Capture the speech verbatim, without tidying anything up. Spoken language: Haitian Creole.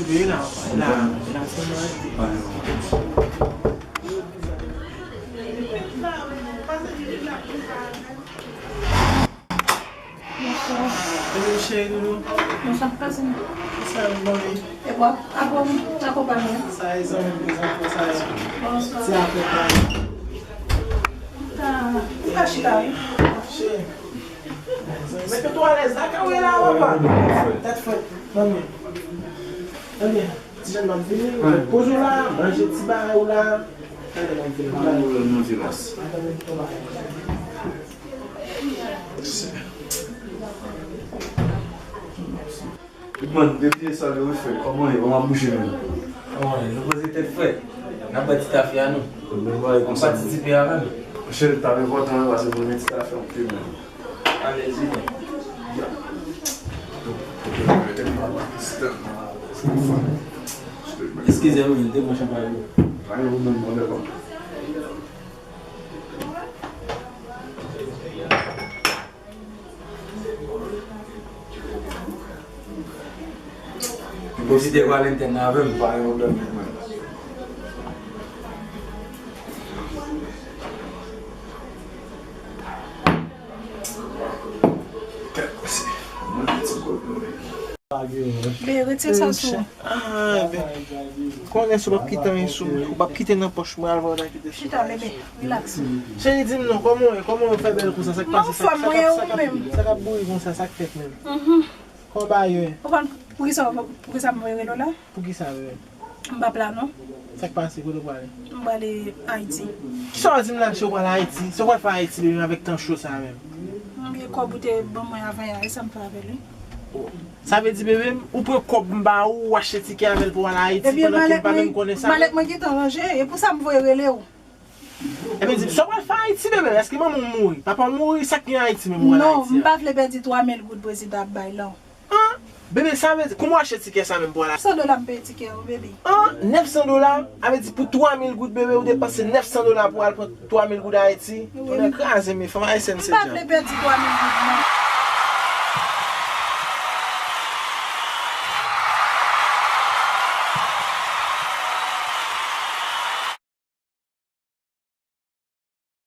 Wi, la, la, la, sèlman rete. Bonswa. Bonswa, doudou. Bonswa, kouzen. Sa, bon, wi. E bò, abò, akonpanye. Sa, e zanmi, prezante sa, e. Bonswa. Ti afè pa. Ah, ou ka chita, wi. Cheri. Mete tou alèz la, ka wè la, papa. Tèt frèt, zanmi. Ebyen, ti jèn m ap vini, poze w la, manje ti bagay ou la. Talè m ap vini. Goodman, depi sa yo refè, kòman ye? Kòman ap bouje menm? Kòman ye? Nou poze tèt frè. N ap bay ti tafya nou. N ap patisipe avè m. Monchè, t ap enpòtan wi, paske pou nou gen ti tafya anpil menm. Alèz wi. Eskize m wi, m te pran chanpay ou. Pa gen pwoblèm, mwen menm. Pwofite pale entèn nan avè m. Pa gen pwoblèm, mwen. Kèt, mesye. Mwen, ti kote nou ye. Be, retire sa sou ou. Ah, be. Konnen si w p ap kite anyen sou mwen, ou p ap kite nan pòch mwen, al vòlè kite sou. Chita, bebe, relax. Cheri, di m non, kòman w ye? Kòman w fè bèl konsa? Sa k pase? Sa k, sa k, sa k, sa k ap bouyi konsa? Sa k fèt menm? Kòman w ye? Ou konn poukisa, poukisa m voye rele w la? Poukisa, bebe? M p ap la non. Sa k pase? Kote w prale? M prale Ayiti. Kisa w di m la, se w prale Ayiti? Se w pral fè Ayiti, bebe, avèk tan cho sa menm? M gen kòb ou te ban mwen avan yè a, e sa m fè avè l wi. Sa vle di, bebe m, ou pran kòb m ba ou, ou achte tikè avè l pou w al Ayiti, pandan ke m pa menm konnen sa. Ebyen, malèt mwen gentan ranje, e pou sa m voye rele w. Ebyen, di m, sa w pral fè Ayiti, bebe? Èske manman w mouri? Papa w mouri? Sa k gen Ayiti menm ou al Ayiti a? Non, m pa vle pèdi twa mil goud prezidan ap bay la. An? Bebe, sa vle di, kòman w achte tikè sa menm pou w al Ayiti? Nèf san dola m peye tikè a wi, bebe. An? Nèf san dola? Sa vle di pou twa mil goud, bebe, ou depanse nèf san dola pou w al pran twa mil goud Ayiti? Wi. Tonnè kraze m, men fanm ayisyèn se djab. M pa vle pèdi twa mil goud non.